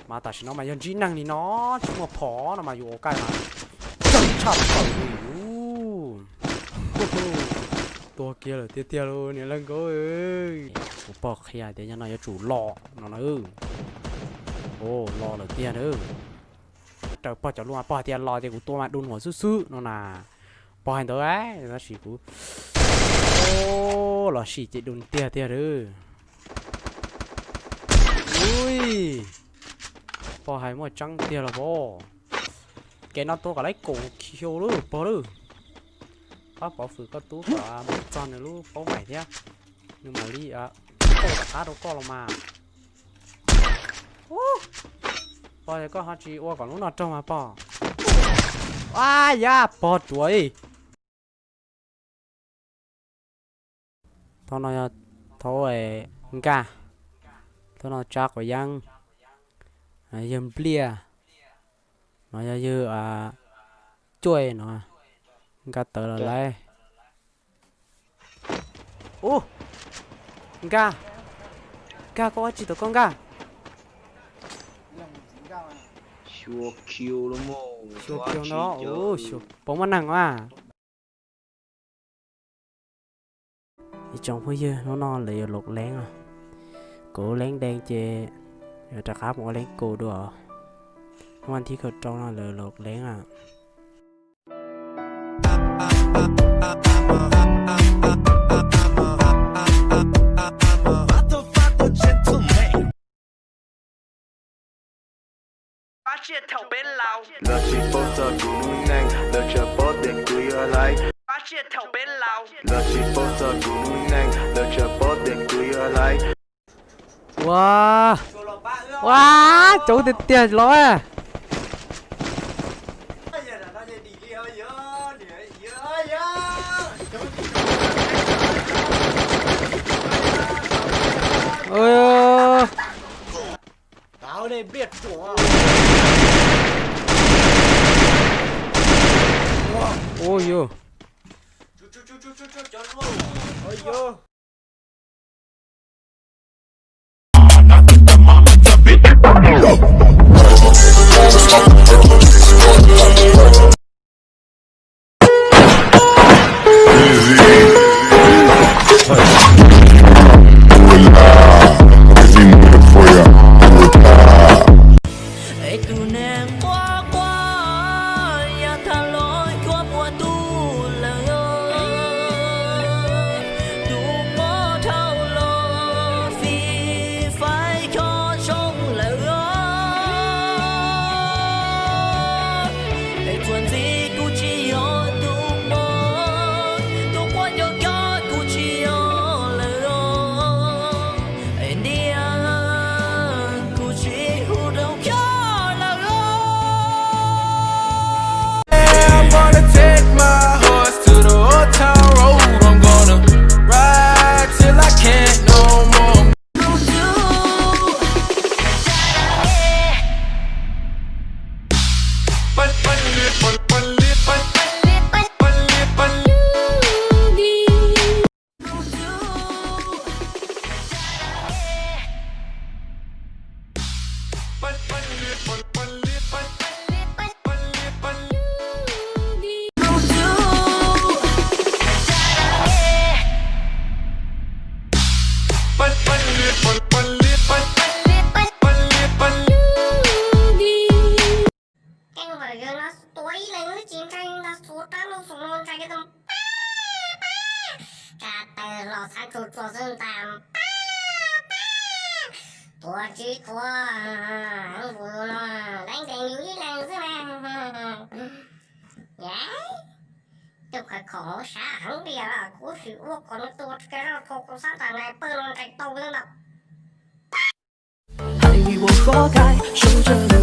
Mas tam sim no mas yog ntsib neeg li no tsis muaj phom no mas yus ua kaij mas tseem tshaj plaws li. Ua, tuag kiag lawm tiag tiag lauj niam leej nkauj. Kuv pog qhia tias nyob no yuav tsum los no na. Los lawm tiag na. Raws pog cov lus mas pog hais tias los ces kuv tua mas du nhuam xwb xwb no na. Pog hais ntawd tab sis kuv los sim ces du tiag tiag lawm. Ui, pog hais muaj tseeb tiag los pog. Kev no tua kom laib kaum kiv lub pog lawm. Pab pov fwm koj tub kom mus txog nws lub paub maim thiab, nws mam li ua rov qab rau koj los mas. Pog, koj ho tsis ua kom lub no raug mas pog. A yam, pog ruam. Thaum no yog thaum nkaj, thaum no tsab quav yeeb, yawg npliaj, no yog yawg cuaj no, nkaj tawv los lawm. Ub, nkaj, nkaj koj ua tsi tau koj nkaj. Xyuas kiag no, pov muaj neeg a. Ib tsoom phooj ywg, hnub no lawv yuav loos leeb os. Kuv leeb dees ces yuav rov qab mus ua leeb kus dua. Hnub vas thib kaum rau no lawv loos leeb a. Lawv tsis paub txog kuv lub neej, lawv tsuas paub tias kuv yog laiv. Lawv tsis paub txog kuv lub neej, lawv tsuas paub tias kuv yog laiv. Ua, ua, coob tiag tiag los. Ui yus. Es tus neeg quaj quaj, yav tag los cuab puas tu lawm os. Tus mob dhau los fij faib cov zoo lawm os. Es txuas ntxiv kuv tsis yog tus mob, tus quaj nco cov kuv tsis yog lawm os. Es ntiag kuv tsis hu rau cov lawm os. I'm gonna take my horse to the old town road. I'm gonna ride till I can't no more. Tej zaum no tua ib leeg wb tsis ntshai, nta xuav rab lub xus no ntshai tau pab pab. Tsa taw los xav tsuag tsuag xwb nta pab pab. Tua tsis tua, heev npaum no, leeb dees yus ib leeg xwb na. Yam, coj khawv kho sab heev li os, kuv sim ua kom nws tua tsis kiag zaj tho kuv xav tas nais pawg no ntsais tau li ntawd. 我开，守着你。